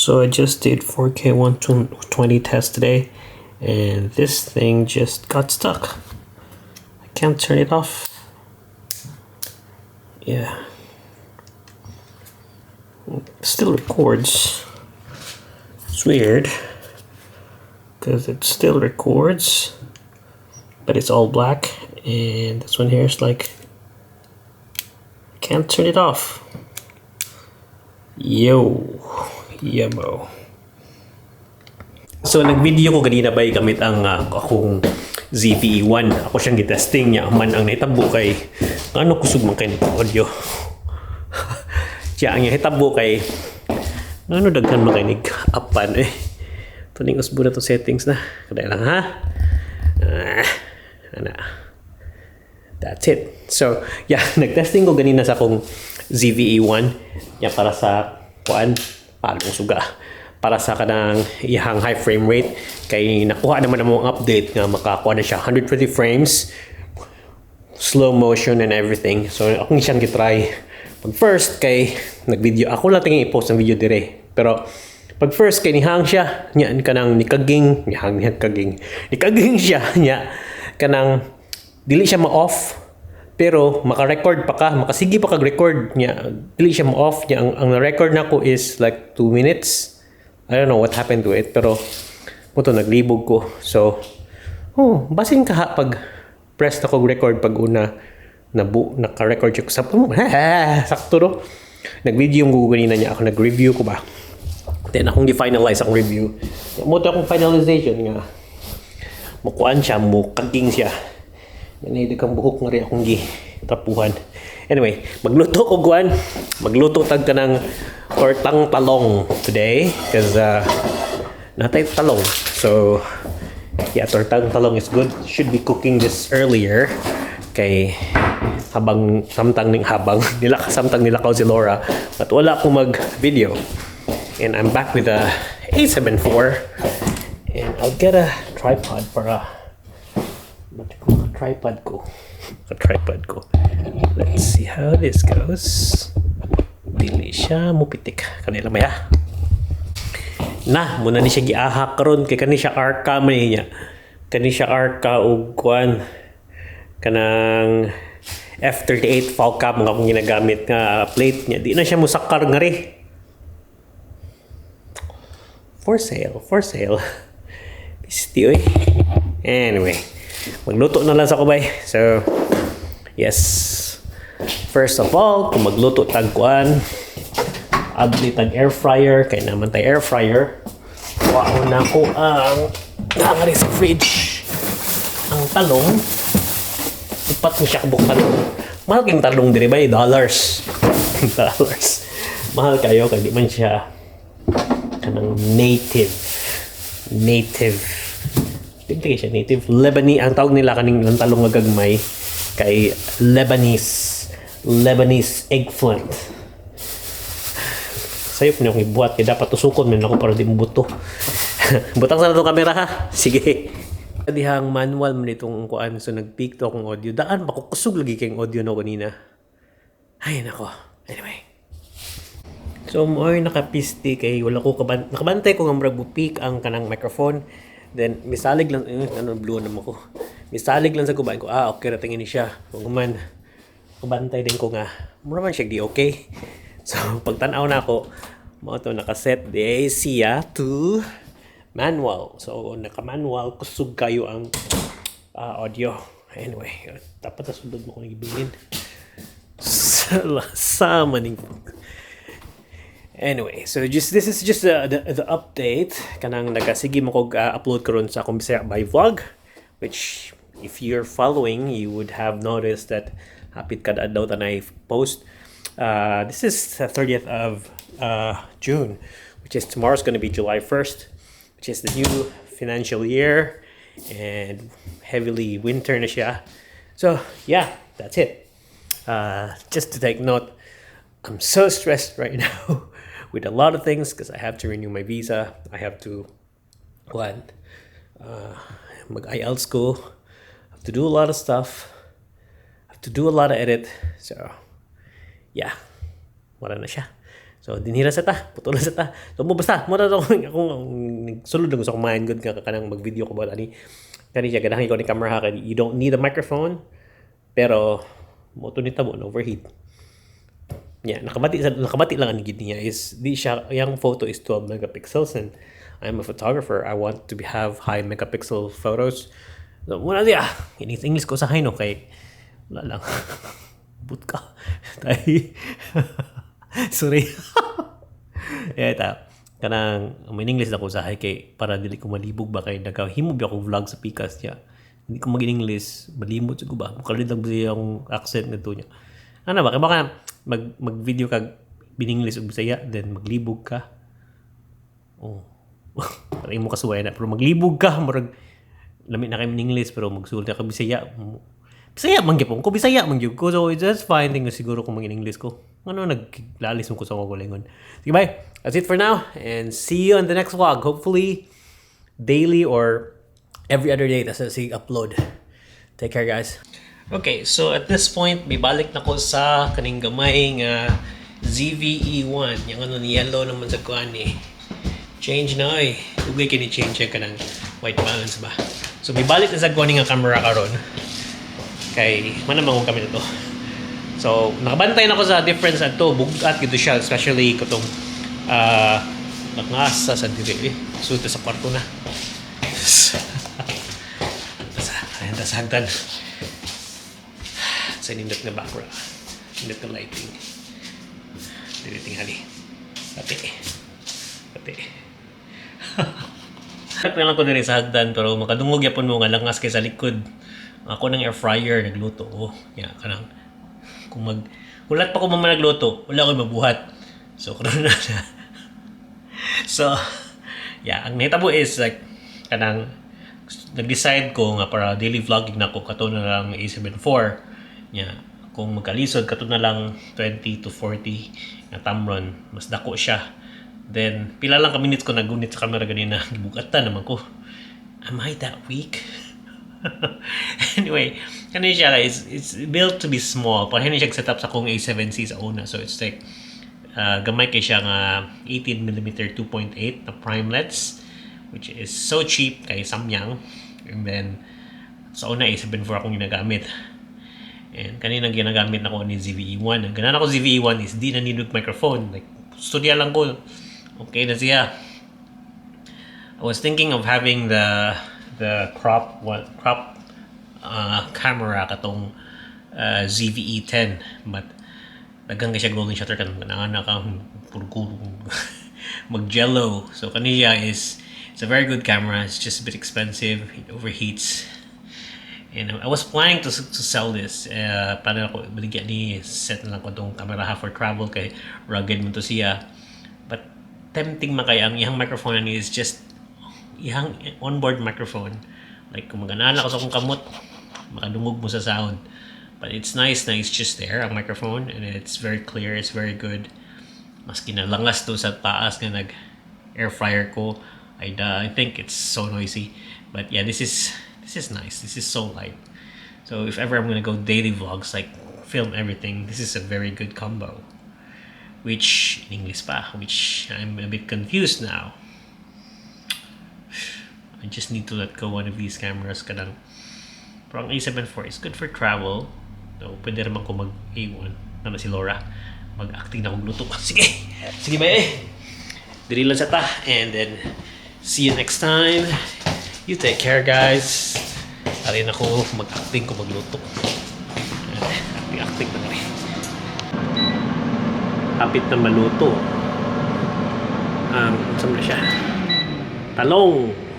So I just did 4K 120 test today, and this thing just got stuck. I can't turn it off. Yeah. Still records. It's weird because it still records, but it's all black, and this one here is like, I can't turn it off. Yo, yemo. So nag-video ko ganina bay gamit ang akong ZV-E1. Ako siyang gitesting niya man ang nahitabo kay ano, kusog man kay audio. Siya ang nahitabo kay ano, daghan man kay nig apan eh. Tuning usbo na to settings na. Kada lang ha. Ah, ana. That's it. So, yeah, nagtesting ko ganina sa akong ZV-E1 ya para sa kuan, palong suga, para sa kanang iyang high frame rate kay nakuha naman ang update nga makakuha na siya 120 frames, slow motion and everything. So akong siyang gitry pag first kay nag-video ako lang, tingin i-post ang video dire, pero pag first kay nihang siya nya kanang nikaging nihang niya kaging nikaging siya nya kanang dili siya ma-off pero maka-record pa ka, makasige pa kag record niya, dili siya ma-off niya. Ang na-record nako is like 2 minutes. I don't know what happened to it, pero mao to naglibog ko. So, oh, basin ka pag press na ko record pag una na naka-record siya sa sakto no. Nag-video yung Google ganina niya, ako nag-review ko ba. Then akong gi-finalize akong review. Mao to akong finalization nga mukuan siya, mukaging siya. Yan ay kang buhok nga rin akong gi tapuhan. Anyway, magluto ko kuan. Magluto tag kanang tortang talong today because natay talong. So, yeah, tortang talong is good. Should be cooking this earlier kay habang samtang ning habang nila samtang nilakaw si Laura, but wala ko mag video and I'm back with a A74 and I'll get a tripod para tripod ko. A tripod ko. Let's see how this goes. Dili siya mupitik. Kanila maya. Na, mao na ni siya giahak karon kay kani siya arka man niya. Kani siya arka og kuan kanang F38 Falcam nga akong ginagamit nga plate niya. Di na siya musakar nga ri. For sale, for sale. Pisti oy. Anyway, magluto na lang sa kubay. So, yes. First of all, kung magluto tag kuan, abli tag air fryer, kay naman tay air fryer. Kuha na ko ang nangari sa fridge. Ang talong. Upat mo siya kabuk talong. Mahal kayong talong diri ba? Dollars. Dollars. Mahal kayo kay di man siya kanang native. Native. Di ba siya native? Lebanese. Ang tawag nila kaning ang talong nga gagmay kay Lebanese. Lebanese eggplant. Sayop niyo akong ibuhat kay dapat tusukon man ako para di mo buto. Butang sa natong kamera ha. Sige. Dihang manual man itong kuan, so nag-peak to akong audio. Daan makukusog lagi kayong audio no kanina. Ay nako. Anyway. So mo ay nakapisti kay wala ko nakabantay ko nga murag mo-peak ang kanang microphone. Then misalig lang eh, ano, blue naman ko. Misalig lang sa kubain ko. Ah, okay ra tingin ni siya. Kung man kabantay din ko nga mura man siya di okay. So pagtan-aw na ako, mao to nakaset di siya to manual. So naka-manual, kusog kayo ang audio. Anyway, dapat sa sulod mo kung ibilin. Sama ning. Anyway, so just this is just the update kanang nagasige mo kog upload karon sa akong Bisaya by vlog, which if you're following, you would have noticed that hapit kada adlaw tanay post. This is the 30th of June, which is tomorrow's going to be July 1st, which is the new financial year and heavily winter na siya. So, yeah, that's it. Just to take note, I'm so stressed right now with a lot of things because I have to renew my visa. I have to what? Mag IELTS ko. I have to do a lot of stuff. I have to do a lot of edit. So, yeah. Wala na siya. So dinhira sa ta, putulan sa ta. So mo basta mo na to akong sulod lang sa akong mind gud nga kanang mag-video ko ba ani. Kani siya, ganahan ko ni camera kay you don't need a microphone, pero mo to ni tabo na overheat. Yeah, nakabati lang ang gid niya is di siya, yung photo is 12 megapixels and I'm a photographer. I want to have high megapixel photos. So, muna siya. English English ko sa no kay wala lang. But ka. Tay. Sorry. Yeah, ta. Kanang may English ako sa kay para dili ko malibog ba, kay nagahimo ba ako vlog sa pikas niya. Hindi ko mag-English, malimot sa ko ba. Mukalit lang ba akong accent nito niya. Ano ba? Kaya baka mag video kag biningles ug Bisaya, then maglibog ka. Oh. Para imo kasuway na, pero maglibog ka, murag lami na kay English pero magsulti ka Bisaya. Bisaya man gyud ko, Bisaya man gyud ko. So it's just fine thing siguro kung mag-English ko. Ano naglalis mo ko sa akong galingon. Sige, bye. That's it for now and see you on the next vlog. Hopefully daily or every other day tas sige upload. Take care, guys. Okay, so at this point, mibalik na ko sa kaning gamay nga ZVE1. Yung ano ni yellow naman sa kuan ni. Change na oy. Ugay kini change siya kanang white balance ba. So mibalik na sa kuan nga camera karon. Kay man naman kami na to. So nakabantay na ko sa difference adto, bugat gid siya, especially katong nangasa sa diri eh. Sulti sa kwarto na. Sa ayun ta sa hagdan. Sa nindot nga background. Nindot nga lighting. Dili tingali. Pati. Pati. Na lang ko diri sa hagdan pero makadungog yapon mo nga langas kay sa likod. Ako ng air fryer nagluto ko. Ya kanang kung mag hulat pa ko man nagluto, wala ko'y mabuhat. So karon na na. So yeah, ang nahitabo is like kanang nag-decide ko nga para daily vlogging na ko, kato na lang A7 IV nya. Kung magkalisod, kato na lang 20 to 40 nga Tamron, mas dako siya. Then pila lang ka minutes ko nagunit sa camera ganina, gibugatan naman ko. Am I that weak? Anyway, kani siya, it's built to be small. Parang hindi siya set up sa akong A7C sa una. So it's like gamay kay siya nga 18 mm 2.8 na prime lens, which is so cheap kay Samyang. And then sa una, A7 IV akong ginagamit. And kanina ginagamit nako ni ZVE1. Ang ganahan ako ZVE1 is di na need microphone. Like studya lang ko. Okay na siya. I was thinking of having the crop what crop camera, katong ZVE10, but daghan kay siya golden shutter, kanang ganahan ka mag jello. So kaniya is it's a very good camera. It's just a bit expensive. It overheats and I was planning to sell this. Para ako baligya ni set na lang ko tong camera ha for travel kay rugged mo to siya, but tempting man kay ang iyang microphone ani is just iyang onboard microphone. Like kung maganahan ako sa akong kamot, makadungog mo sa sound. But it's nice na it's just there, ang microphone, and it's very clear, it's very good. Maski na langas to sa taas nga nag air fryer ko. I think it's so noisy. But yeah, this is nice. This is so light. So if ever I'm gonna go daily vlogs, like film everything, this is a very good combo. Which in English pa, which I'm a bit confused now. I just need to let go one of these cameras kanang. Pero ang A7 IV is good for travel. So, pwede naman ko mag A1. Ano si Laura? Mag-acting na akong luto. Sige! Sige ba eh? Dili lang sa ta. And then, see you next time. You take care, guys. Alin ako mag-acting ko magluto. Acting-acting na rin. Hapit na maluto. Saan na siya? Talong!